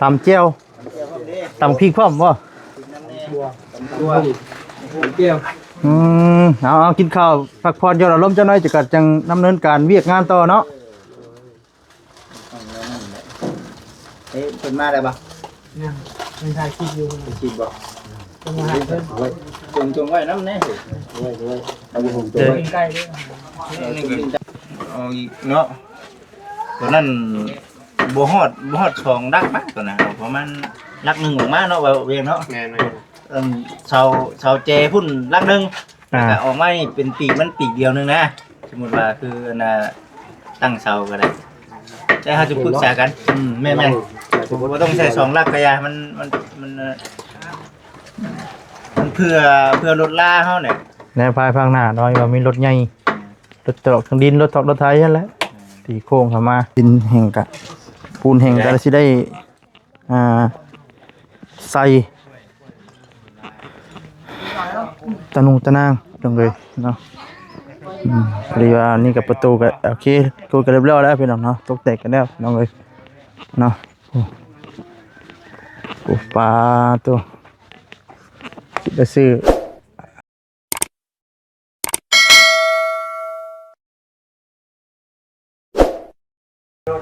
ຕຳແຈ່ວ ຕຳພລິກພ້ອມບໍ່? ອືມ ເອົາ ເອົາ ກິນເຂົ້າ ພັກຜ່ອນຢ່ອນອາລົມຈັກໜ້ອຍ ຈະກະຈັ່ງດຳເນີນການວຽກງານຕໍ່ເນາະ. ເອີ ເພິ່ນມາແລ້ວບໍ່? ຍັງ ຍັງຖ່າຍຄລິບຢູ່. ຄລິບບໍ່? ເພິ່ນມາຫາເພິ່ນ ຈົ່ງ ຈົ່ງໄວ້ນຳແດ່. ເອີ ເອົາອີກເນາະ ຕົວນັ້ນບໍ່ຮອດ ບໍ່ຮອດສອງຫຼັກນະ ຕົວນັ້ນ ເອົາປະມານຫຼັກໜຶ່ງອອກມາເນາະ ວ່າວຽງເນາະ. ແມ່ນ ເອີ ເສົາ ເສົາແຈພຸ້ນຫຼັກໜຶ່ງ ອ່າ ແລ້ວກະອອກມານີ້ເປັນປີກມັນປີກດຽວໜຶ່ງນະ. ສົມມຸດວ່າຄືອັນນ່າ ຕັ້ງເສົາກໍໄດ້ ແຕ່ເຮົາຈະປຶກສາກັນ. ອືມ ແມ່ນໆ ບໍ່ຕ້ອງໃຊ້ສອງຫຼັກກະຢ່າ ມັນ ມັນ ມັນ ມັນເພື່ອ ເພື່ອລົດລາເຮົາແຫຼະ. ແນວພາຍພາກໜ້ານ້ອຍວ່າມີລົດໃຫຍ່ ລົດຕອກທາງດິນ ລົດຕອກລົດໄຖຫັ້ນແຫຼະ ອືມ ທີ່ໂຄ້ງເຂົ້າມາ. ດິນແຫ້ງກະ ປູນແຫ້ງກະຊິໄດ້ ອ່າ ໃສ່ຕະນຸງຕະນາງ ພີ່ນ້ອງເອີຍເນາະ. ອືມ ພໍດີວ່ານີ້ກໍປະຕູກໍໂອເຄ ໂຕກໍຮຽບຮ້ອຍແລ້ວພີ່ນ້ອງເນາະ ຕົກແຕ່ງກັນແລ້ວພີ່ນ້ອງເອີຍເນາະ. ໂອ້ ໂອ້ ປາໂຕ ຄິດວ່າຊື້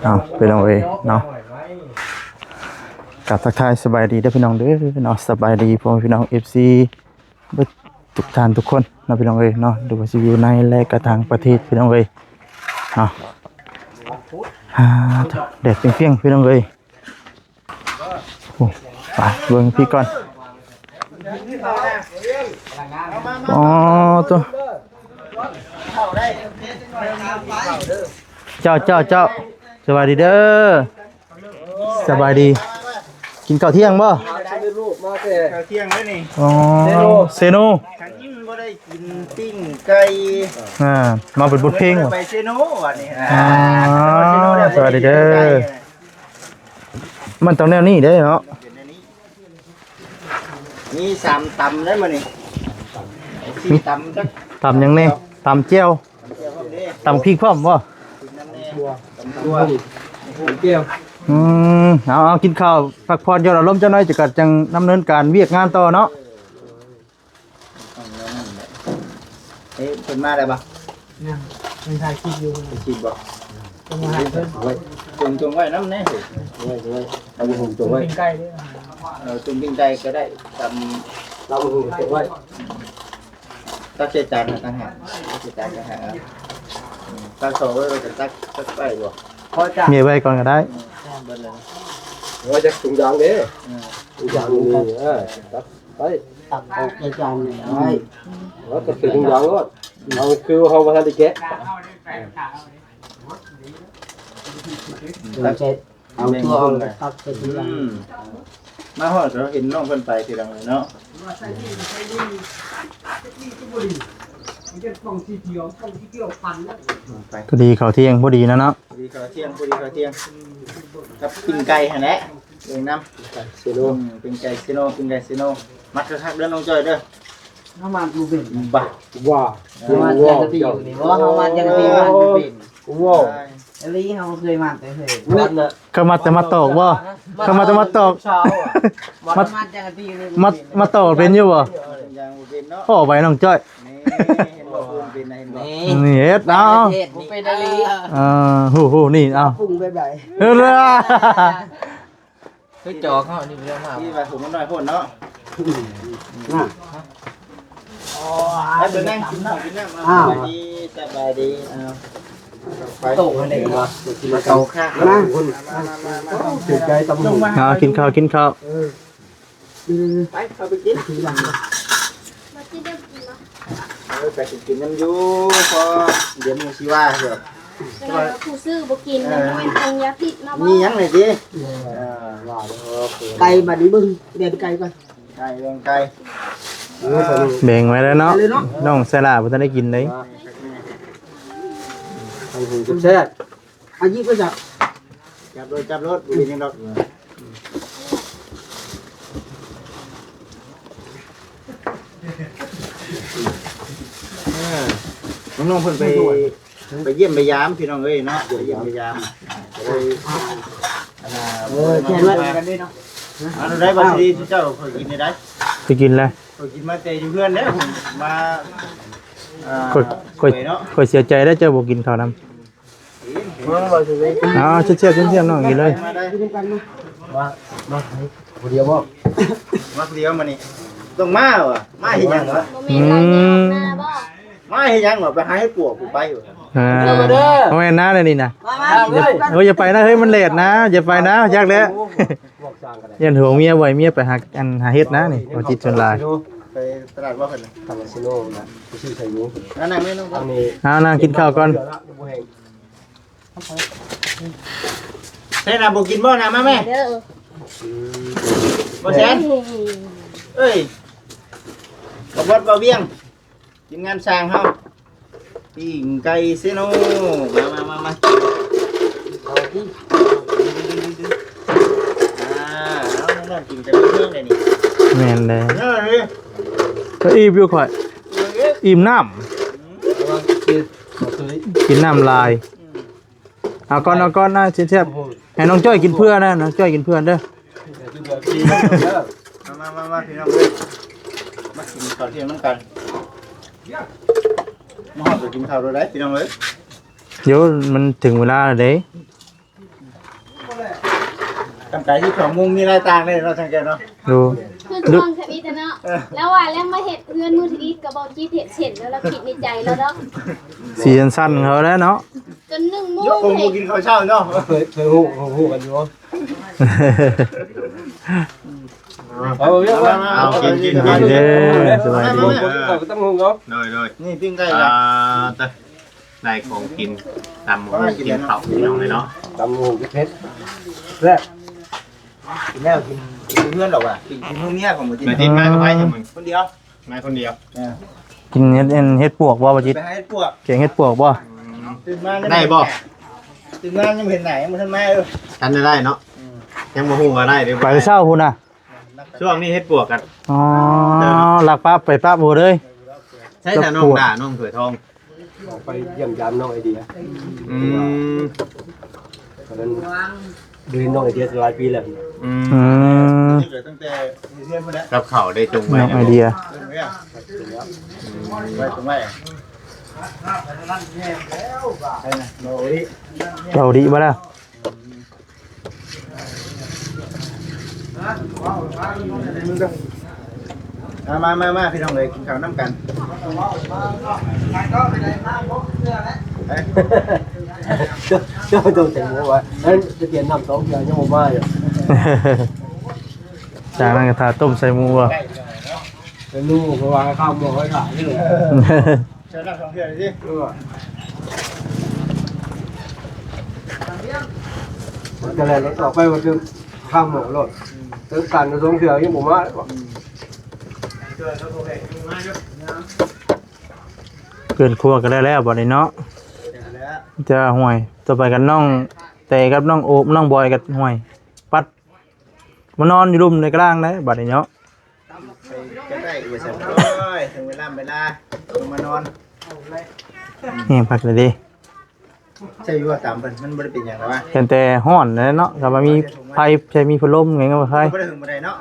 ເອົາ ພີ່ນ້ອງເອີຍເນາະ ກາບທັກທາຍສະບາຍດີເດີພີ່ນ້ອງເດີເນາະ. ສະບາຍດີພໍ່ແມ່ພີ່ນ້ອງ ເອັຟຊີ ເບິດທຸກທ່ານທຸກຄົນເນາະ ພີ່ນ້ອງເອີຍເນາະ ຫຼືວ່າຊິຢູ່ໃນ ແລະ ກະຕ່າງປະເທດ ພີ່ນ້ອງເອີຍເນາະ. ອ່າ ແດດປ່ຽງໆ ພີ່ນ້ອງເອີຍ. ໂອ້ ໄປເບິ່ງພີ້ກ່ອນ. ອໍ ໂຕ ເຈົ້າ ເຈົ້າ ເຈົ້າ ສະບາຍດີເດີ ສະບາຍດີ ກິນເຂົ້າທ່ຽງບໍ່? ເຂົ້າທ່ຽງແລ້ວນີ້. ອໍ ເຊໂນ ເຊໂນ ຄັນກິນບໍ່ໄດ້ກິນປີ້ງໄກ່ ອ່າ ມາເປັນບົດເພງ ໄປເຊໂນບາດນີ້. ອໍ ສະບາຍດີເດີ. ມັນຕ້ອງແນວນີ້ເດ້ເນາະ ມີສາມຕຳເດ້ມື້ນີ້. ມີຕຳຈັກ ຕຳຫຍັງແດ່? ຕຳແຈ່ວ ຕຳແຈ່ວພ້ອມເດ້ ຕຳພລິກພ້ອມບໍ່? ຕຳແຈ່ວ ອືມ ເອົາ ເອົາ ກິນເຂົ້າ ພັກຜ່ອນຢ່ອນອາລົມຈັກໜ້ອຍ ຈະກະຈັ່ງດຳເນີນການວຽກງານຕໍ່ເນາະ. ເອີ ເພິ່ນມາແລ້ວບໍ່? ຍັງ ຍັງຖ່າຍຄລິບຢູ່. ຄລິບບໍ່? ຈົ່ງໄວ້ ຈົ່ງ ຈົ່ງໄວ້ນຳແດ່. ເອົາຫູຈົ່ງໄວ້ ເອີ ຕົ້ມປີ້ງໄກ່ກໍໄດ້ ຕຳ ເອົາຫູຈົ່ງໄວ້ ຕັກໃສ່ຈານຕ່າງຫາກ ຕັກໃສ່ຈານຕ່າງຫາກ. ເອົາ ຕັກເຂົ້າໄວ້ ແລ້ວກໍຕັກ ຕັກໄວ້ບໍ່? ເມໄວ້ກ່ອນກໍໄດ້. ເອີ ເບິດແລ້ວ ວ່າຈັກຖົງຢາງເດ້. ເອີ ຖົງຢາງນີ້ ເອີ ຕັກ ໄປ ຕັກອອກໃສ່ຈານນີ້ໄວ້. ເອີ ກໍຖືຖົງຢາງໂລດ ເຮົາຄືເຮົາບໍ່ທັນໄດ້ແກະ. ເອົາຕົວເອົາຕັກໃສ່ທີຫຼັງ. ອືມ ມາຮອດກໍເຫັນນ້ອງເພິ່ນໄປທີຫຼັງເລີຍເນາະ. ພໍດີເຂົ້າທ່ຽງພໍດີນະເນາະ. ພໍດີເຂົ້າທ່ຽງ ພໍດີເຂົ້າທ່ຽງ ກັບປີ້ງໄກ່ຫັ້ນແຫຼະ ເບິ່ງນຳ. ເຊໂນ ອືມ ປີ້ງໄກ່ເຊໂນ ປີ້ງໄກ່ເຊໂນ ມັດຄັກໆເດີນ້ອງຈ້ອຍເດີ. ເຮົາມັດບໍ່ເປັນ ບາ ວ່າ ເຮົາມັດຈັກກະຕີຢູ່ນີ້ ບໍ່ ເຮົາມັດຈັກກະຕີມັດບໍ່ເປັນ. ວ້າວ ອີ່ຫຼີ ເຮົາບໍ່ເຄີຍມັດເລີຍ ມັດນະ ເຂົາມັດແຕ່ມັດຕອກບໍ່? ເຂົາມັດແຕ່ມັດຕອກ ມັດ ມັດຈັກກະຕີຢູ່ນີ້ ມັດ ມັດຕອກເປັນຢູ່ບໍ່? ພໍໄວນ້ອງຈ້ອຍ ນີ້ເຫັນບໍ່? ເປັນ ເຫັນບໍ່? ນີ້ເຮັດ ເອົາ ເຮັດບໍ່ເປັນອີ່ຫຼີ. ເອີ ຮູ້ໆ ນີ້ ເອົາ ປຸງແບບໃດ? ເອີ ຄືຈອກເຮົານີ້ເລື່ອງມາ ທີ່ວ່າຜົມມັນນ້ອຍໂພດເນາະ. ນະ ໄປເບິ່ງນັ່ງກິນເຂົ້າກິນນ້ຳ. ອ້າວ ສະບາຍດີ ສະບາຍດີ. ອ້າວ ໄປໂຕະຫັ້ນເດ້ ມາໂຕະ ມາ ມາ ມາ ເອົາ ກິນເຂົ້າ ກິນເຂົ້າ. ເອີ ໄປ ເຂົ້າໄປກິນ ມາກິນເດີ ກິນເນາະ. ເອີ ໄປກິນນຳຢູ່ ພໍດຽວໝູ່ຊິວ່າເດີ ແຕ່ວ່າຜູ້ຊື້ບໍ່ກິນ ເອີ ມັນເປັນຜົງຢາພິດເນາະ. ມີຫຍັງໃຫ້ຕິ ເອີ ວ່າເດີ. ໄກ່ບາດນີ້ເບິ່ງ ແບ່ງໄກ່ກ່ອນ ໄກ່ ແບ່ງໄກ່ ເອີ ແບ່ງໄວ້ແລ້ວເນາະ ໄປເລີຍເນາະ. ນ້ອງສາລາບໍ່ທັນໄດ້ກິນເດ້ ຕຳຫຸງແຊບ. ອາ ຍິບໄວ້ຊະ ຈັບໂລດ ຈັບໂລດ ບໍ່ເປັນຫຍັງດອກ. ເອີ ນ້ອງໆ ເພິ່ນໄປ ໄປຢ້ຽມໄປຢາມພີ່ນ້ອງເອີຍເນາະ ໄປຢ້ຽມໄປຢາມ ກໍເລີຍ ອັນນ່າ ເອີ ແມ່ນວ່າ ເອົາໄດ້ບໍ່ຊິເຈົ້າ ຂ້ອຍກິນໄດ້ ໄປກິນແລ້ວ ຂ້ອຍກິນມາແຕ່ຢູ່ເຮືອນແລ້ວ ມາ ອ່າ ຂ້ອຍ ຂ້ອຍ ຂ້ອຍເສຍໃຈແລ້ວ ເຈົ້າບໍ່ກິນເຂົ້ານຳ. ເອົາ ເຊຍບໆ ເຊຍບໆ ນ້ອງກິນເລີຍ ມາ ມາ ຜູ້ດຽວບໍ່ ມາຜູ້ດຽວມື້ນີ້ ຕ້ອງມາຫວາ ມາເຮັດຫຍັງຫວາ ບໍ່ແມ່ນລາວຍ່າງນາບໍ່ ມາເຮັດຫຍັງຫວາ ໄປຫາເຫັດປວກພຸ້ນໄປຫວາ ອ່າ ບໍ່ແມ່ນນາແນວນີ້ນະ ມາ ມາ ເອີ ຢ່າໄປນະ ເຮີ້ຍ ມັນແດດນະ ຢ່າໄປນະ ຈັກແລ້ວ ຢ້ານຫວງເມຍ ບໍ່ໃຫ້ເມຍໄປຫາ ອັນ ຫາເຫັດນະນີ້ ບໍ່ຈິດຊົນຫຼາຍ ໄປຕະຫຼາດບໍ່ເພິ່ນ ທາງກາສິໂນນະ ໄປຊື້ໄຊໝູ ນັ້ນ ນັ້ນ ນີ້ ອ່າ ນັ່ງກິນເຂົ້າກ່ອນ ໃຊ່ນະ ບໍ່ກິນບໍ່ນະ ມາແມ່ ເດີ ບໍ່ແຊນ ເອີຍ ບ່າວບົດ ບ່າວວຽງ ທີມງານຊ່າງເຮົາ ປີ້ງໄກ່ເຊໂນ ມາ ມາ ມາ ມາ ເອົາຕິ ອ່າ ເອົາ ນ້ອງໆ ກິນແຕ່ເທິງໆ ເດ້ນີ້ ແມ່ນແລ້ວ ເອີ ເອີ ກໍອີ່ມຢູ່ຂ້ອຍ ອີ່ມນ້ຳ ກິນນ້ຳຫຼາຍ ເອົາກ່ອນ ເອົາກ່ອນນະ ແຊບໆ ໃຫ້ນ້ອງຈ້ອຍກິນເພື່ອນະ ນ້ອງຈ້ອຍກິນເພື່ອເດີ ມາ ມາ ມາ ມາ ພີ່ນ້ອງເອີຍ ມາກິນເຂົ້າທ່ຽງນຳກັນ ມາຮອດກໍກິນເຂົ້າໂລດໄດ໋ ພີ່ນ້ອງເອີຍ ດຽວມັນເຖິງເວລາແລ້ວເດ້ ກຳໄກສິບສອງໂມງມີລາຍຕ່າງເດ້ເນາະ ທາງແກເນາະ ດູ ຄືຊ່ວງທຳອິດເນາະ ເອີ ແລ້ວວ່າແລ້ວມາເຮັດເຮືອນມື້ທຳອິດກໍບໍ່ຄິດເຮັດເຊັ່ນ ແລ້ວລາວຄິດໃນໃຈລາວດອກ ສີສັ້ນໆ ເຂົາແລ້ວເນາະ ຈົນໜຶ່ງໂມງ ເອີ ບໍ່ກິນເຂົ້າເຊົ້າເນາະ ເຄີຍ ເຄີຍຮູ້ ຮູ້ກັນຢູ່ ເອົາ ເອົາ ກິນ ກິນ ກິນເດີ ສະບາຍດີ ເອີ ຕຳຫຸ່ງເນາະ ໂດຍ ໂດຍ ນີ້ປີ້ງໄກ່ ອ່າ ຕະ ໄດ້ຂອງກິນ ຕຳຫຸ່ງກິນເຂົ້າ ພີ່ນ້ອງເອີຍເນາະ ຕຳຫຸ່ງເຜັດ ແຊບ ກິນແລ້ວກິນ ກິນເຮືອນດອກວ່າ ກິນ ກິນເຮືອນເມຍຂອງບໍ່ຈິດ ມາຕິດມາກັບໃຜຊັ້ນ ຄົນດຽວ ມາຄົນດຽວ ເອີ ກິນເຫັດ ເຫັດປວກບໍ່ ບໍ່ຈິດ ໄປຫາເຫັດປວກ ແກງເຫັດປວກບໍ່ ຕື່ນມາໄດ້ບໍ່ ຕື່ນມາຍັງບໍ່ເຫັນໜ້າ ຍັງບໍ່ທັນມາເອີ ທັນໄດ້ເນາະ ອືມ ຍັງບໍ່ຮູ້ວ່າໄດ້ຫຼືບໍ່ ໄປເຊົ້າພຸ້ນນະ ຊ່ວງນີ້ເຫັດປວກກັນ ອໍ ລັກປັບໄປປັບໂຫເລີຍ ໃຊ້ນະນ້ອງດາ ນ້ອງຖ້ວຍທອງ ອອກໄປຢ້ຽມຢາມນ້ອງໄອເດຍ ອືມ ຕອນນັ້ນບໍ່ເຫັນນ້ອງໄອເດຍຫຼາຍປີແລ້ວ ອືມ ອືມ ຕັ້ງແຕ່ເຮືອນພຸ້ນແຫຼະ ກັບເຂົ້າໄດ້ຈົງໄວ້ ນ້ອງໄອເດຍ ໄວ້ຕົງໄວ້ ເອົາດີບໍ່ລະ? ມາ ມາ ມາ ມາ ພີ່ນ້ອງເອີຍ ກິນເຂົ້ານຳກັນ ເຈົ້າ ເຈົ້າຕ້ອງໃສ່ໝູວ່າ ເອີ ຈະປ່ຽນນ້ຳສອງເທື່ອຍັງບໍ່ມາຢູ່ ຈາກນັ້ນກໍຖ້າຕົ້ມໃສ່ໝູບໍ່ ເປັນໜູ ເພາະວ່າຂ້າວໝໍ້ໄວ້ຖ້າຢູ່ ເຊີນນັກທ່ອງທ່ຽວນີ້ຕິ ເອີ ມັນກະແລ່ນລົດອອກໄປວ່າຄືຂ້າມໝໍ້ໂລດ ອືມ ເຕີມການກະຊວງທ່ຽວຍັງບໍ່ມາເລີຍບໍ່ ອືມ ເຮືອນຄົວກະໄດ້ແລ້ວບັດນີ້ເນາະ ແລ້ວ ຈະ ຫ້ວຍ ຕໍ່ໄປກັນນ້ອງແຕກັບນ້ອງໂອບ ນ້ອງບອຍກັບ ຫ້ວຍ ປັດ ມານອນຢູ່ລຸ່ມໃນກະດາງໄດ໋ບັດນີ້ເນາະ ໄປກັນໄດ້ວ່າຊັ້ນ ໂອ້ຍ ເຖິງເວລາ ເວລາ ມານອນ ແຮງຄັກເລີຍເດ້ ໃສ່ຢູ່ວ່າຕາມເພິ່ນ ມັນບໍ່ໄດ້ເປັນຫຍັງດອກວ່າ ເຫັນແຕ່ຮ້ອນແຫຼະເນາະ ຖ້າວ່າມີໄຟ ໃສ່ມີພັດລົມຫຍັງກໍໄດ້ ບໍ່ໄດ້ເຖິງບໍ່ໄດ້ເນາະ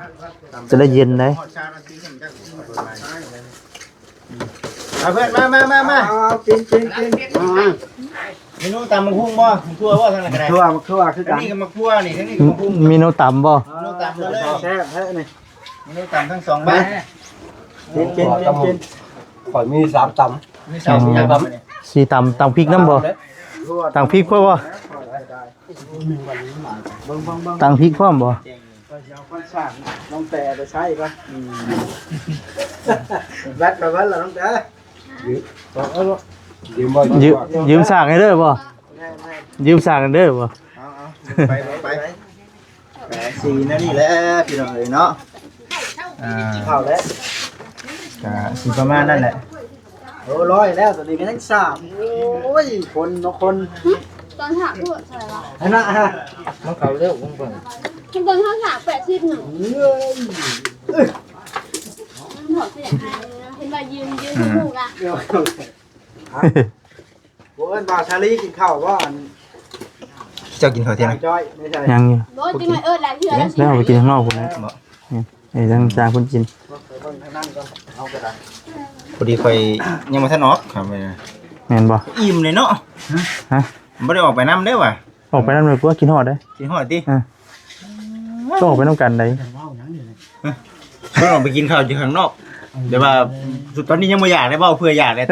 ຈະໄດ້ເຢັນໄດ໋ ຮອດຊາວນາທີ ເອົາເພື່ອນ ມາ ມາ ມາ ມາ ເອົາ ເອົາ ກິນ ກິນ ກິນ ເມນູຕຳບັກຫຸ່ງບໍ່? ໝາກຖົ່ວບໍ່? ທາງນັ້ນກໍໄດ້ ໝາກຖົ່ວ ໝາກຖົ່ວຄືກັນ ອັນນີ້ກໍໝາກຖົ່ວ ນີ້ ທາງນີ້ກໍໝາກຫຸ່ງ ເມນູຕຳບໍ່? ເມນູຕຳເລີຍ ແຊບແທ້ນີ້ ເມນູຕຳທັງສອງແບບ ກິນ ກິນ ກິນ ກິນ ຂ້ອຍມີສາມຕຳ ມີສາມຕຳ ສີ່ຕຳ ຕຳພິກນຳບໍ່? ຕຳພິກພໍບໍ່? ເບິ່ງ ເບິ່ງ ເບິ່ງ ຕຳພິກພ້ອມບໍ່? ຂ້ອຍຊິເອົາຄວາມສ້າງນ້ອງແຕ່ໄປໃຊ້ກ່ອນ ອືມ ແບັດໄປເບິດແລ້ວນ້ອງແຕ່ ຢືມ ເອົາ ເອົາ ຢືມບໍ່? ຢືມ ຢືມສ້າງໃຫ້ເດີບໍ່? ແມ່ນໆ ຢືມສ້າງໃຫ້ເດີບໍ່? ເອົາ ເອົາ ໄປ ໄປ ໄປ ກໍຊິແນວນີ້ແຫຼະພີ່ນ້ອງເອີຍເນາະ ອ່າ ເຂົ້າແລ້ວ ກໍຊິປະມານນັ້ນແຫຼະ ໂອ້ ຮ້ອຍແລ້ວ ຕອນນີ້ກໍຍັງສາມ ໂອ້ຍ ຄົນເນາະ ຄົນ ຕອນຖາມຜູ້ຊ່ວຍວ່າ ອັນນັ້ນຮະ ມັນເຂົ້າເລັວ ເບິ່ງ ເບິ່ງ ເບິ່ງເຮົາຖາມແປດສິບໜຶ່ງ ເອີຍ ມັນເວົ້າຊິຢາກໃຫ້ເນາະ ເຫັນວ່າຢືມ ຢືມ ອືມ ຜູ້ກະ ບໍ່ເອີ້ນບ່າວຊາລີກິນເຂົ້າບໍ່? ອັນ ເຈ ຈົ້າກິນເຂົ້າທ່ຽງນະ? ຍັງຢູ່ ບໍ່ ຈັກໜ້ອຍເອີດຫຼາຍເທື່ອແລ້ວ ຊິ ແລ້ວໄປກິນຂ້າງນອກພຸ້ນແຫຼະ. ບໍ່ ນີ້ ໃຫ້ທາງຈານເພິ່ນກິນ. ພໍດີຂ້ອຍຍັງບໍ່ທັນອອກ ແມ່ນບໍ່? ອີ່ມເລີຍເນາະ. ຮະ? ບໍ່ໄດ້ອອກໄປນຳເດ້ຫວາ? ອອກໄປນຳເລີຍ ກວ່າຄິດຮອດເດ້. ຄິດຮອດຕິ? ເອີ ຕ້ອງອອກໄປນຳກັນໃດ. ເພິ່ນອອກໄປກິນເຂົ້າຢູ່ຂ້າງນອກ ແຕ່ວ່າຕອນນີ້ຍັງບໍ່ຢາກໄດ້ ເວົ້າເພື່ອຢາກໄດ້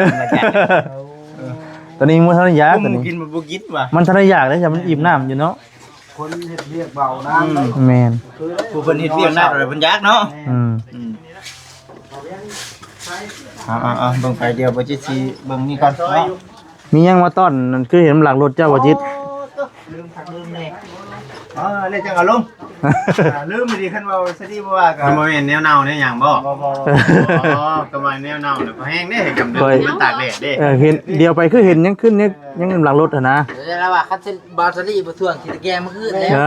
ຕອນນີ້ຍັງບໍ່ທັນໄດ້ຢາກ ຕອນນີ້ກິນບໍ່ກິນຫວາ? ມັນທັນໄດ້ຢາກເດ້ ມັນອີ່ມນ້ຳຢູ່ເນາະ. ຄົນເຮັດວຽກເບົານານ. ອືມ ແມ່ນ ຜູ້ເພິ່ນເຮັດວຽກໜັກແລ້ວເພິ່ນຢາກເນາະ. ອືມ ອືມ ເອົາໆໆ ເບິ່ງໄປ ດຽວບໍ່ຈິດຊິເບິ່ງນີ້ກ່ອນເນາະ. ມີຫຍັງມາຕ້ອນ? ຄືເຫັນຫຼັງລົດເຈົ້າບໍ່ຈິດ? ລືມຄັກລືມແນ່. ເອີ ແລ້ວຈັ່ງເອົາລົງ. ລືມອີ່ຫຼີ ຄັນເວົ້າສະດີບໍ່ວ່າກໍ ມັນບໍ່ແມ່ນແນວເນົ່າແນວຫຍັງບໍ່? ບໍ່ ບໍ່ ບໍ່. ອໍ ກໍວ່າແນວເນົ່າແລ້ວກໍແຮງເດ້ ກຳເດີ ມັນຕາກແດດເດ້. ເອີ ເຫັນ ດຽວໄປຄືເຫັນຍັງຂຶ້ນ ຍັງ ຍັງຫຼັງລົດຫັ້ນນະ. ແລ້ວວ່າຄັນເຊັ່ນ ບ່າວສາລີບໍ່ຖ່ວງ ຂີ້ຕະແກງມື້ອື່ນແລ້ວ. ເອີ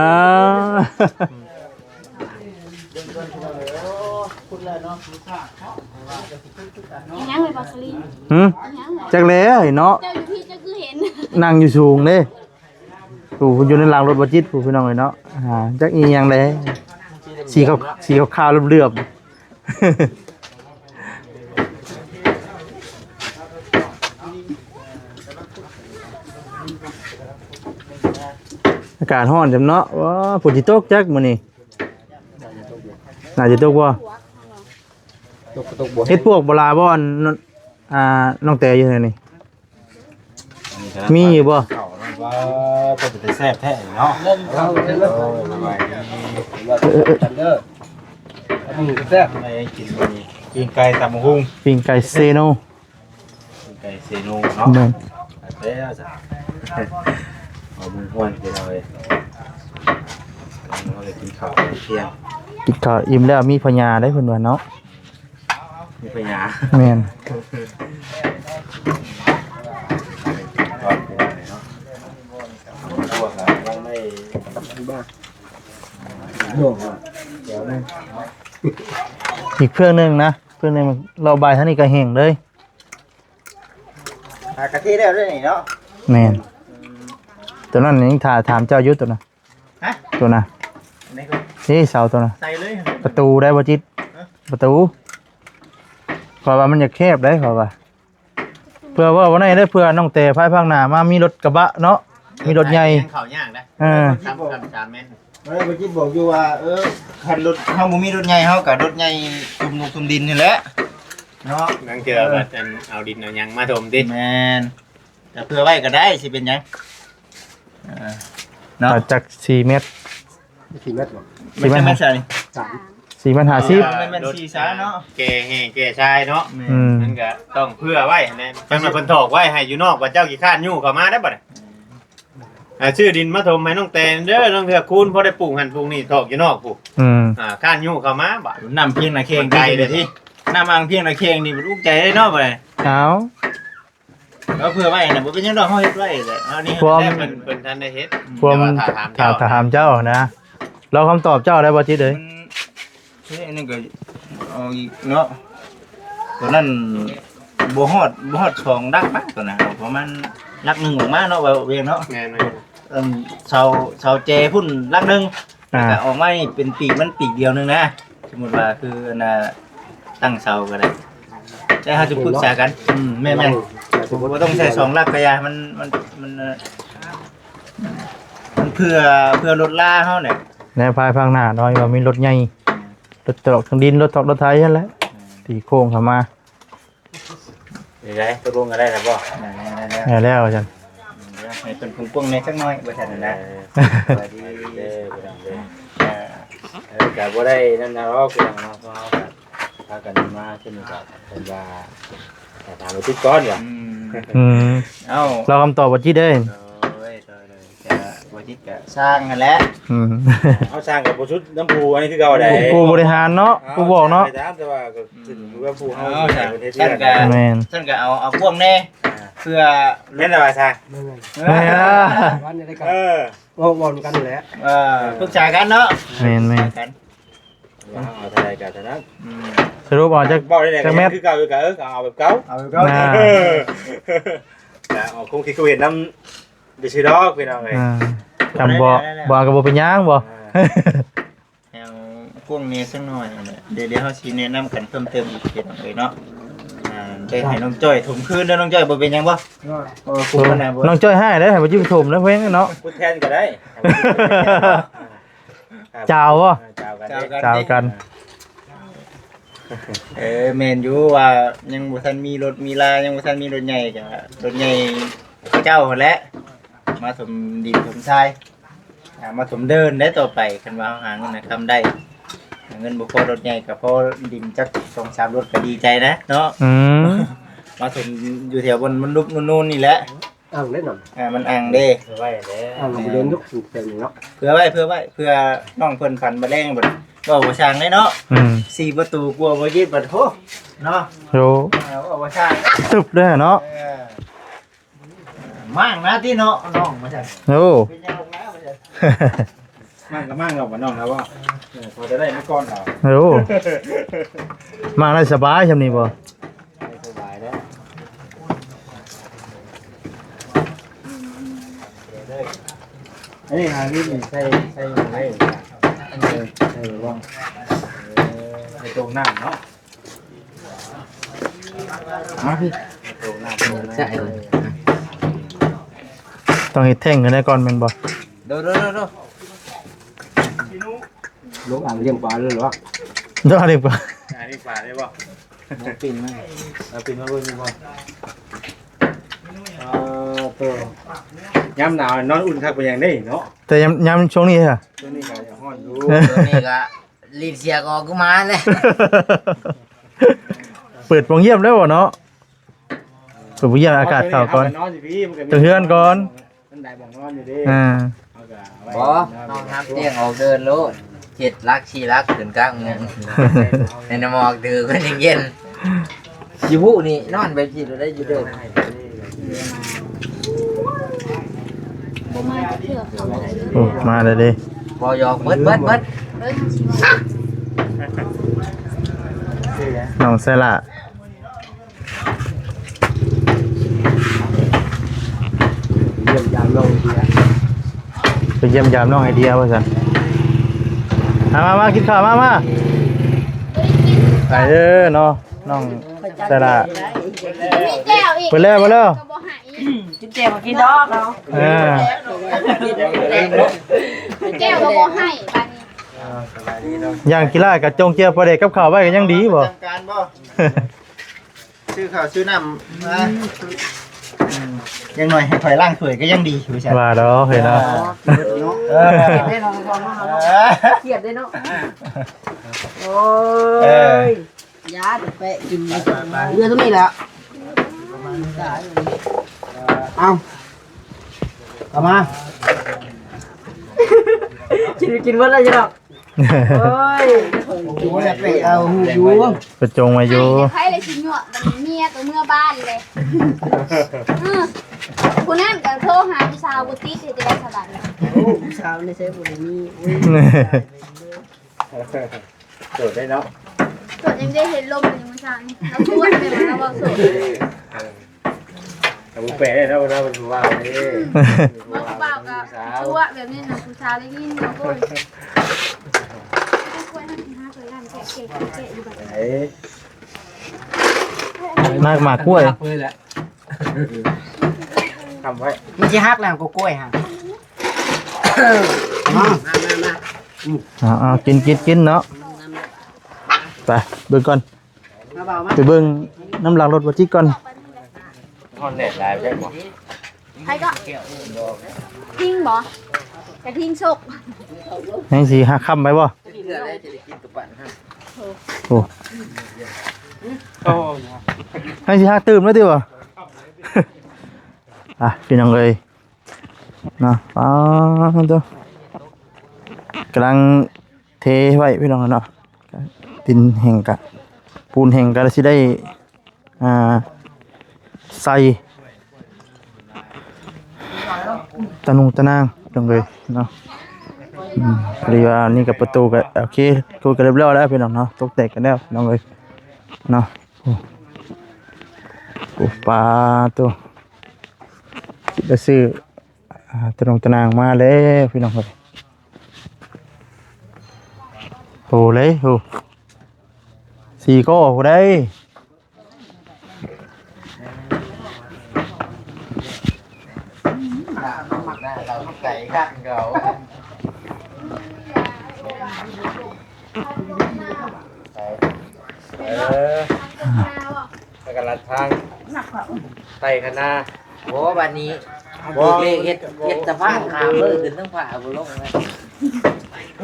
ອີຫຍັງເລີຍ ບາສະລີນ? ຫື? ອີຫຍັງ? ຈັກແຫຼະເນາະ. ເຈົ້າຢູ່ພີ້ ເຈົ້າຄືເຫັນ? ນັ່ງຢູ່ສູງເດ້. ຜູ້ ຢູ່ໃນຫຼັງລົດບໍ່ຈິດຜູ້ ພີ່ນ້ອງເອີຍເນາະ. ອ່າ ຈັກອີຫຍັງແຫຼະ ສີຂາວ ສີຂາວໆເຫຼືອບໆ. ອາກາດຮ້ອນຈຳເນາະ. ວ້າ ຝົນຊິຕົກຈັກມື້ນີ້? ໜ້າຈະຕົກບໍ່? ຕົກກໍຕົກບໍ່. ເຫັດປວກບໍ່ຫຼາຍບໍ່? ອັນ ອ່າ ນ້ອງແຕຢູ່ໃນນີ້ ມີຢູ່ບໍ່? ເຂົ້າເນາະ ວ່າເປັນຕາແຊບແທ້ເນາະ. ເອີ ສະບາຍດີ. ເອີ ເອີ ເອີ ອັນນີ້ກໍແຊບ ໄດ້ກິນມື້ນີ້ ປີ້ງໄກ່ຕຳບັກຫຸ່ງ ປີ້ງໄກ່ເຊໂນ ປີ້ງໄກ່ເຊໂນເນາະ. ແມ່ນ ແຊບແທ້ຊະ ເອົາມື້ມ່ວນກິນເອົາເລີຍ. ເຮົາໄດ້ກິນເຂົ້າທ່ຽງ ກິນເຂົ້າອີ່ມແລ້ວມີພະຍາໄດ໋ ເພິ່ນວ່າເນາະ. ມີພະຍາ ແມ່ນ. ອີກເຄື່ອງໜຶ່ງນະ ເຄື່ອງໜຶ່ງ ເລາະບ່າຍທາງນີ້ກໍແຫ້ງເລີຍ. ອ່າ ກະທິແລ້ວເດ້ນີ້ເນາະ. ແມ່ນ ຕົວນັ້ນຍັງຖ້າຖາມເຈົ້າຢູ່ຕົວນັ້ນ. ຮະ? ຕົວນະ ອັນນີ້ກໍ ນີ້ເສົາຕົວນະ ໃສ່ເລີຍ ປະຕູໄດ້ບໍ່ຈິດ? ຮະ? ປະຕູ ຂ້ອຍວ່າມັນຢາກແຄບໄດ໋ ຂ້ອຍວ່າ ເພື່ອວ່າວັນນີ້ເດ້ ເພື່ອນ້ອງແຕ່ພາຍພາກໜ້າມາມີລົດກະບະເນາະ ມີລົດໃຫຍ່ ເຂົ້າຍາກນະ. ເອີ ສາມ ສາມ ສາມແມ່ນ ເອີ ບໍ່ຈິດບອກຢູ່ວ່າ ເອີ ຄັນລົດເຮົາບໍ່ມີລົດໃຫຍ່ ເຮົາກໍລົດໃຫຍ່ຈຸ່ມລູກຈຸ່ມດິນນີ້ແຫຼະເນາະ. ບາງເທື່ອ ເອີ ວ່າອັນເອົາດິນເອົາຫຍັງມາຖົມຕິ. ແມ່ນ ແຕ່ເພື່ອໄວ້ກໍໄດ້ ຊິເປັນຫຍັງ ເອີ ເນາະ. ຈັກສີ່ແມັດ ສີ່ແມັດບໍ່? ສີ່ແມັດ ມັນຈະແມ່ນໃສ່ ສາມ ສີ່ແມັດຫ້າສິບ ແມ່ນ ແມ່ນສີ່ຊາເນາະ ແກ່ແຮ່ແກ່ຊາຍເນາະ. ແມ່ນ ອືມ ມັນກໍຕ້ອງເຜື່ອໄວ້ຫັ້ນແຫຼະ. ຄັນວ່າເພິ່ນຖອກໄວ້ໃຫ້ຢູ່ນອກ ບາດເຈົ້າຂີ້ຄ້ານຍູ້ເຂົ້າມາໄດ້ບັດນີ້. ອ່າ ຊື້ດິນມາຖົມໃຫ້ນ້ອງແຕນເດີ ລາງເທື່ອຄູນພໍໄດ້ປູກຫັ້ນປູກນີ້ ຖອກຢູ່ນອກພຸ້ນ. ອືມ ອ່າ ຄ້ານຍູ້ເຂົ້າມາບາດ. ນ້ຳພຽງໜ້າແຂ້ງໄກເດ້ຕິ ນ້ຳອ່າງພຽງໜ້າແຂ້ງນີ້ ມັນອຸກໃຈເດ້ເນາະບັດນີ້. ເອົາ ເອົາເຜື່ອໄວ້ນະ ບໍ່ເປັນຫຍັງດອກ ເຮົາເຮັດໄວ້ແຫຼະ. ເຮົານີ້ ຄວາມ ແຕ່ເພິ່ນ ເພິ່ນທັນໄດ້ເຮັດ ຄວາມ ແຕ່ວ່າຖ້າຖາມ ຖ້າ ເຈົ້າ ຖ້າຖາມເຈົ້ານະ ລໍຄຳຕອບເຈົ້າໄດ້ບໍ່ຈິດເອີຍ? ມັນ ເອີ ອັນນັ້ນກໍເອົາອີກເນາະ ຕົວນັ້ນບໍ່ຮອດ ບໍ່ຮອດສອງຫຼັກນະ ຕົວນັ້ນ ເອົາປະມານຫຼັກໜຶ່ງອອກມາເນາະ ວ່າວຽງເນາະ. ແມ່ນ ເອີ ເສົາ ເສົາແຈພຸ້ນຫຼັກໜຶ່ງ ອ່າ ແລ້ວກໍອອກມານີ້ເປັນປີກມັນປີກດຽວໜຶ່ງນະ. ສົມມຸດວ່າຄືອັນນ່າ ຕັ້ງເສົາກໍໄດ້ ແຕ່ເຮົາຈະປຶກສາກັນ. ອືມ ແມ່ນໆ ບໍ່ຕ້ອງໃຊ້ສອງຫຼັກກໍຢ່າ ມັນ ມັນ ມັນ ເອີ ມັນເພື່ອ ເພື່ອລົດລາເຮົາແຫຼະ. ແນວພາຍພາກໜ້ານ້ອຍວ່າມີລົດໃຫຍ່ ລົດຕະຫຼອກທາງດິນ ລົດຖອກລົດໄຖຫັ້ນແຫຼະ ອືມ ທີ່ໂຄ້ງເຂົ້າມາ. ນີ້ໄດ ຕົກລົງກັນໄດ້ແລ້ວບໍ່? ໄດ້ແລ້ວ ໄດ້ແລ້ວ ໄດ້ແລ້ວວ່າຊັ້ນ. ອືມ ໃຫ້ເພິ່ນປຸງປົງແດ່ຈັກໜ້ອຍວ່າຊັ້ນນະ. ເອີ ສະບາຍດີເດີ ເອີ ເອີ ກໍບໍ່ໄດ້ນັ້ນນະ ເວົ້າຄືເນາະ ເພາະເຮົາກໍພາກັນມາຂຶ້ນນີ້ກໍເພິ່ນວ່າ ຖາມບໍ່ຈິດກ່ອນວ່າ. ອືມ ອືມ ເອົ້າ ລໍຄຳຕອບບໍ່ຈິດເດ້. ໂດຍ ໂດຍ ໂດຍ ກະບໍ່ຈິດກະຊ່າງຫັ້ນແຫຼະ. ອືມ ເຮົາຊ່າງກະບໍ່ສຸດນຳຜູ້ອັນນີ້ຄືເກົ່າໃດ໋ ຜູ້ບໍລິຫານເນາະ ເອົ້າ ຜູ້ບອກເນາະ. ຊ່າງໄປຕາມ ແຕ່ວ່າກໍຂຶ້ນຢູ່ກັບຜູ້ເຮົາ ເອົ້າ ໃຊ້ເພິ່ນເຮັດວຽກ ຊັ້ນກະ ແມ່ນ ຊັ້ນກະເອົາ ເອົາພວກແດ່ ອ່າ ເພື່ອ ແມ່ນແລ້ວວ່າຊ່າງ ແມ່ນ ເອີ ເວົ້າ ເວົ້ານຳກັນແຫຼະ ເອີ ປຶກສາກັນເນາະ. ແມ່ນໆ ປຶກສາກັນ ວ່າເຮົາເອົາເທົ່າໃດກໍເທົ່ານັ້ນ. ອືມ ສະຫຼຸບເອົາຈັກ ເວົ້າໄດ້ ຈັກແມັດ ຄືເກົ່າ ຄືເກົ່າ ເອີ ກໍເອົາແບບເກົ່າ ເອົາແບບເກົ່າ. ອ່າ ກໍເອົາຄວາມຄິດຄວາມເຫັນນຳ ໄປຊື້ດອກ ພີ່ນ້ອງເອີຍ. ອ່າ ຄຳບໍ່ ບໍ່ເອົາກໍບໍ່ເປັນຫຍັງບໍ່? ເອົາກວ້າງແດ່ຈັກໜ້ອຍຫັ້ນແຫຼະ. ດຽວ ດຽວເຮົາຊິແນະນຳກັນເພີ່ມເຕີມອີກ ພີ່ນ້ອງເອີຍເນາະ. ອ່າ ໄດ້ໃຫ້ນ້ອງຈ້ອຍຖົມຄືນເດີ ນ້ອງຈ້ອຍ ບໍ່ເປັນຫຍັງບໍ່? ເອີ ເພາະວ່າຜູ້ນັ້ນນະ ນ້ອງຈ້ອຍຮ້າຍເດ້ ໃຫ້ບໍ່ຈິ້ມຖົມແລ້ວເພງເນາະ. ຜູ້ແທນກໍໄດ້ ຈາວບໍ່? ເອີ ຈາວກັນ ຈາວກັນ ເດ້ ຈາວກັນ. ເອີ ແມ່ນຢູ່ວ່າຍັງບໍ່ທັນມີລົດມີລາ ຍັງບໍ່ທັນມີລົດໃຫຍ່ ກໍລົດໃຫຍ່ເຈົ້າຫັ້ນແຫຼະ ມາຖົມດິນຖົມຊາຍ ອ່າ ມາຖົມເດີ່ນໄດ້ຕໍ່ໄປ. ຄັນວ່າເຮົາຫາເງິນຫາຄຳໄດ້ ຫາເງິນບໍ່ພໍລົດໃຫຍ່ ກໍພໍດິນຈັກສອງສາມລົດ ກໍດີໃຈນະເນາະ. ອືມ ມາຖົມຢູ່ແຖວບ່ອນມັນຫຼຸບນູນໆນີ້ແຫຼະ. ອ່າງເດ້ນະ ອ່າ ມັນອ່າງເດ້ ເພື່ອໄວ້ແລ້ວ ອ່າງມັນເດີນທຸກສຸກແບບນີ້ເນາະ. ເພື່ອໄວ້ ເພື່ອໄວ້ ເພື່ອນ້ອງເພິ່ນຝັນບາດແລງ ບັດເວົ້າບໍ່ຊ່າງເດ້ເນາະ. ອືມ ສີ່ປະຕູ ກົວບໍ່ຍຶດ ບັດ ໂຫ ເນາະ. ໂອ້ ເວົ້າບໍ່ຊ່າງ ຕຶບເດ້ເນາະ. ເອີ ມ້າງນະຕິເນາະ ນ້ອງວ່າຊັ້ນ. ໂອ້ ເປັນຫຍັງນະວ່າຊັ້ນ. ມັນກໍມັນເນາະ ບໍ່ນ້ອງລະບໍ່? ເອີ ພໍຈະໄດ້ມາກ່ອນເນາະ. ໂອ້ ມັນໄດ້ສະບາຍຊ່ຳນີ້ບໍ່? ໄດ້ສະບາຍແລ້ວ. ອັນນີ້ຫານີ້ໃສ່ ໃສ່ໄວ້ ເອີ ໃສ່ບໍ່? ເອີ ໃສ່ໂຕງນ້ຳເນາະ. ມາພີ່ ໃສ່ ຕ້ອງເຮັດແທ່ງຂຶ້ນໄດ້ກ່ອນແມ່ນບໍ່? ໂດ ໂດ ໂດ ໂດ ລົງອ່າງລ້ຽງປາເລີຍຫວາ? ໂດ ລ້ຽງປາ ອ່າງລ້ຽງປາໄດ້ບໍ່? ບໍ່ປິ່ນມາ ເອົາປິ່ນມາເບິ່ງຢູ່ບໍ່? ເອີ ໂຕ ຍາມໜາວນອນອຸ່ນຄັກປານຫຍັງເດ້ເນາະ. ແຕ່ຍາມ ຍາມຊ່ວງນີ້ຫະ ຊ່ວງນີ້ກໍຍັງຮ້ອນຢູ່ ຊ່ວງນີ້ກໍ ລີດເສຍກອກກູມາແລ້ວ ເປີດປ່ອງຢ້ຽມແລ້ວເນາະ. ເປີດປ່ອງຢ້ຽມອາກາດເຂົ້າກ່ອນ ເຮົາກໍນອນຢູ່ພີ້ ມັນກໍມີ ເຮືອນກ່ອນ ມັນໄດ້ບ່ອນນອນຢູ່ເດ້. ອ່າ ເຮົາກໍເອົາໄວ້ ບໍ່ ນອນ ນ້ອງຫາບຕຽງອອກເດີ່ນໂລດ ເຈັດຫຼັກ ສີ່ຫຼັກ ຂຶ້ນກາງເມືອງ ໃຫ້ນ້ຳໝອກຖືກ ມັນຍັງເຢັນ. ຢູ່ຜູ້ນີ້ນອນແບບນີ້ໄດ້ຢູ່ເດີ່ນ. ບໍ່ມາຈັກເທື່ອເຂົາ. ໂອ້ ມາແລ້ວເດ້ ບໍ່ ຢອກເບິດ ເບິດ ເບິດ ເບິ່ງຊິວ່າ ນ້ອງໄຊລະ ຢ້ຽມຢາມນ້ອງໄອເດຍ ໄປຢ້ຽມຢາມນ້ອງໄອເດຍວ່າຊັ້ນ. ມາ ມາ ມາ ກິນຂ້າວ ມາ ມາ ໄປເດີເນາະ ນ້ອງ ສະຫຼະ ມີແຈ່ວອີກ ເບິດແລ້ວ ເບິດແລ້ວ ກໍບໍ່ໃຫ້ອີກ ກິນແຈ່ວກໍກິນດອກເນາະ. ເອີ ແຈ່ວກໍບໍ່ໃຫ້ບາດນີ້. ຢ່າງຂີ້ລ້າຍກໍຈົ່ງເຈ້ຍປາແດກກັບເຂົ້າໄວ້ກໍຍັງດີບໍ່? ຈັດການບໍ່? ຊື້ເຂົ້າຊື້ນ້ຳມາ ຢ່າງໜ້ອຍໃຫ້ຂ້ອຍລ້າງຖ້ວຍກໍຍັງດີ ວ່າຊັ້ນ ວ່າດອກເຮີ້ຍເນາະ. ເອີ ເອີ ຄຽດເດ້ເນາະ ເອີ ຄຽດເດ້ເນາະ. ໂອ້ຍ ເອີ ຢາແປະກິນ ເຫຼືອສ່ຳນີ້ແຫຼະ ເອົາ ເອົາມາ ກິນ ກິນເບິດແລ້ວຢູ່ດອກ. ໂອ້ຍ ໂອ້ຍ ໄປເອົາຢູ່ ໄປຈົ່ງມາຢູ່ ໃຜລະຊິຍົວະ ບັດນີ້ເມຍກໍເມືອບ້ານເລີຍ. ເອີ ຜູ້ນັ້ນກໍໂທຫາຜູ້ສາວບໍ່ຕິດ ເຮັດຈັ່ງໃດສະບາດນີ້? ໂອ້ ຜູ້ສາວໃນໃສບໍ່ໄດ້ມີ ໂອ້ຍ ໂສດໄດ້ເນາະ ໂສດຍັງໄດ້ເຫັນລົມຢູ່ມື້ເຊົ້ານີ້ ລາວຊວນແມ່ນບໍ່ ລາວເວົ້າໂສດ. ແຕ່ບໍ່ແປກເດ້ເນາະ ເວລາເພິ່ນເວົ້າເດ້ ອືມ ເວົ້າຜູ້ບ່າວກໍ ຜູ້ສາວ ຕົວະແບບນີ້ນະ ຜູ້ສາວໄດ້ຍິນເນາະ. ໂອ້ຍ ເອີ ມາ ໝາກກ້ວຍ ຮັກເລີຍແຫຼະ ທຳໄວ້ ມັນຊິຫັກແລ້ວກໍກ້ວຍຫາ ມາ ມາ ມາ ມາ ອືມ ເອົາ ເອົາ ກິນ ກິນ ກິນເນາະ ໄປເບິ່ງກ່ອນ. ມາເບົາມາ ໄປເບິ່ງນ້ຳຫຼັງລົດບໍ່ຈິກກ່ອນ. ຮ້ອນແດດຫຼາຍໄປບໍ່? ໃຜກໍ ພິງບໍ່? ກະທິງສົກ ແຮງຊິຫາຄ້ຳໄປບໍ່? ໂອ້ ໂອ້ ແຮງຊິຫາຕື່ມແລ້ວຕິບໍ່? ອ່ະ ພີ່ນ້ອງເອີຍ ເນາະ ປາໂຕ ກຳລັງເທໄວ້ພີ່ນ້ອງເນາະ ດິນແຫ້ງກະ ປູນແຫ້ງກະຊິໄດ້ ອ່າ ໃສ່ຕາໜຸ່ງຕານາງພີ່ນ້ອງເອີຍເນາະ. ອືມ ພໍດີວ່ານີ້ກະປະຕູກະໂອເຄ ຄຸຍກະຮຽບຮ້ອຍແລ້ວພີ່ນ້ອງເນາະ ຕົກແຕ່ງກັນແລ້ວພີ່ນ້ອງເອີຍເນາະ. ໂອ້ ໂອ້ ປາໂຕ ຄິດວ່າຊື້ ອ່າ ຕະໜົງຕະໜາງມາແລ້ວພີ່ນ້ອງເອີຍ. ໂອ້ເລີຍ ໂອ້ ສີ່ກໍຜູ້ໃດ ໄກຄັກເຂົາ ເອີ ແລ້ວກໍລັດທາງໄຕ່ຄະນາ. ໂອ້ ບັດນີ້ ບໍ່ ເບີກເລກເຮັດ ເຮັດສະພານຂ້າມເລີຍ ຂຶ້ນເທິງຟ້າບໍ່ລົງເລີ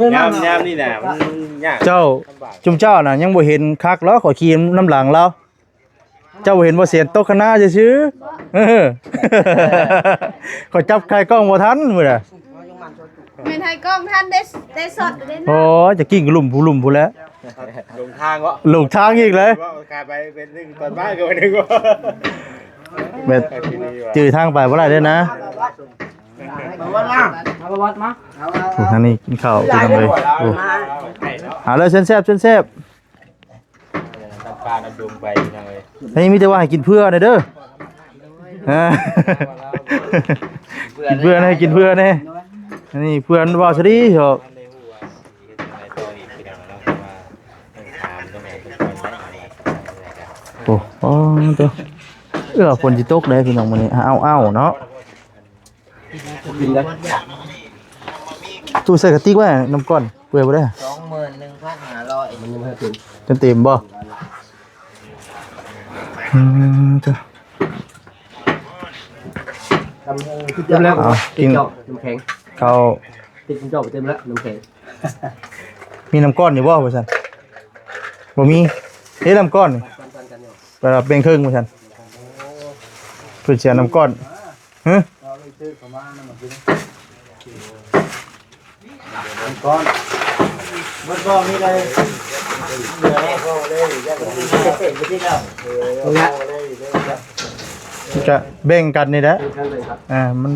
ຍ. ຍາມ ຍາມນີ້ນະ ມັນຍາກ ເຈົ້າ ລຳບາກ ຈຸມເຈົ້ານະ ຍັງບໍ່ເຫັນຄັກຫຼອກ ຂ້ອຍຂີ່ນຳຫຼັງລາວ ເຈົ້າບໍ່ເຫັນບໍ່ ເສນຕົກຄະນາຊື່ໆ. ເອີ ຂ້ອຍຈັບໄຂກ້ອງບໍ່ທັນມື້ນະ. ແມ່ນໄຂກ້ອງທັນໄດ້ ໄດ້ຊັອດເດ້. ໂອ້ຍ ຈະກິ້ງກະລຸ່ມຜູ້ລຸ່ມພຸ້ນແຫຼະ. ຫຼົງທາງເບາະ ຫຼົງທາງອີກເລີຍ. ເວົ້າກາຍໄປເປັນໜຶ່ງ ຕອນມາກໍເປັນໜຶ່ງເບາະ. ແມ່ນ ຈື່ທາງໄປບໍ່ໄດ້ເດ້ນະ. ເອົາປະຫວັດມາ ເອົາປະຫວັດມາ. ໂອ້ ທາງນີ້ກິນເຂົ້າພີ່ນ້ອງເອີຍ. ໂອ້ ເອົາເລີຍ ເຊີນແຊບ ເຊີນແຊບ. ນ້ຳປານ້ຳດົງໄປພີ່ນ້ອງເອີຍ. ອັນນີ້ມີແຕ່ວ່າໃຫ້ກິນເພື່ອແດ່ເດີ. ເອີ ກິນເພື່ອແດ່ ກິນເພື່ອແດ່. ອັນນີ້ເພື່ອນເວົ້າຊະດີເຖາະ. ໂອ້ ໂອ້ ໂຕ ເອື້ອ ຝົນຊິຕົກເດ້ພີ່ນ້ອງມື້ນີ້ ອ້າວໆເນາະ. ກິນໄດ້ ຕູ້ໃສ່ກະຕິກໄວ້ ນ້ຳກ້ອນເປື່ອຍບໍ່ໄດ້. ສອງໝື່ນໜຶ່ງພັນຫ້າຮ້ອຍ ມັນຍັງບໍ່ທັນເຕັມ ຈົນເຕັມບໍ່? ອືມ ເຈົ້າ ຕຳຫຸ່ງເຕັມແລ້ວ. ເອົາ ກິນ ເຈົ້າ ນ້ຳແຂງ ເຂົ້າ ຕິດເຈົ້າເຕັມແລ້ວ ນ້ຳແຂງ. ມີນ້ຳກ້ອນຢູ່ບໍ່ວ່າຊັ້ນ? ບໍ່ມີ. ເອີ ນ້ຳກ້ອນນີ້ ໄປແບ່ງເຄິ່ງວ່າຊັ້ນ. ເພິ່ນຊິເອົານ້ຳກ້ອນ. ຮະ? ກະແບ່ງກັນນີ້ແຫຼະ. ອ່າ ມັນ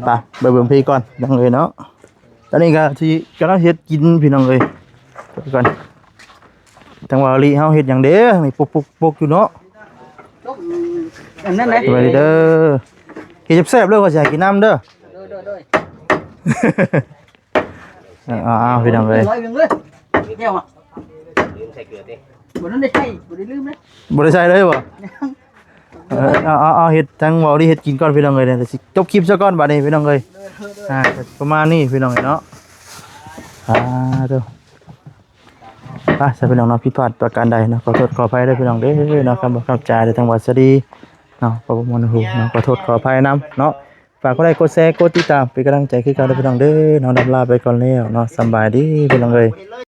ໄປໆ ໄປເບິ່ງພີ້ກ່ອນ ພີ່ນ້ອງເອີຍເນາະ. ຕອນນີ້ກໍຊິກຳລັງເຮັດກິນ ພີ່ນ້ອງເອີຍ. ເບິ່ງກ່ອນ ທາງວ່າລີເຮົາເຮັດຫຍັງເດ້ ນີ້ ປຸກໆໆຢູ່ເນາະ. ອັນນັ້ນເດ້ ສະບາຍດີເດີ. ກິນແຊບໆເດີ ຂ້ອຍຊິໃຫ້ກິນນຳເດີ. ໂດຍໆໆ. ເອີ ເອົາໆ ພີ່ນ້ອງເອີຍ ຮ້ອຍໜຶ່ງເລີຍ ແກ້ວອະ ລືມໃສ່ເກືອຕິ ບໍ່ໄດ້ໃສ່ ບໍ່ໄດ້ລືມເດ້ ບໍ່ໄດ້ໃສ່ເລີຍບໍ່? ເອີ ເອົາໆ ເຮັດ ທາງເວົ້າດີເຮັດກິນກ່ອນ ພີ່ນ້ອງເອີຍ. ດຽວຊິຈົບຄລິບຊະກ່ອນບາດນີ້ ພີ່ນ້ອງເອີຍ. ອ່າ ປະມານນີ້ ພີ່ນ້ອງເອີຍເນາະ. ອ່າ ໂຕ ອ່າ ຊະ ພີ່ນ້ອງເນາະ ຜິດພາດປະການໃດເນາະ ຂໍໂທດຂໍອະໄພເດີ ພີ່ນ້ອງເດີເນາະ. ຄຳບໍ່ເຂົ້າໃຈເດີ ທາງວາສະດີເນາະ ບໍ່ມ່ວນຫູເນາະ ຂໍໂທດຂໍອະໄພນຳເນາະ. ຝາກກົດໄລ ກົດແຊ ກົດຕິດຕາມ ເປັນກຳລັງໃຈຄືເກົ່າເດີ ພີ່ນ້ອງເດີເນາະ. ລຳລາໄປກ່ອນແລ້ວເນາະ ສຳບາຍດີ ພີ່ນ້ອງເອີຍ.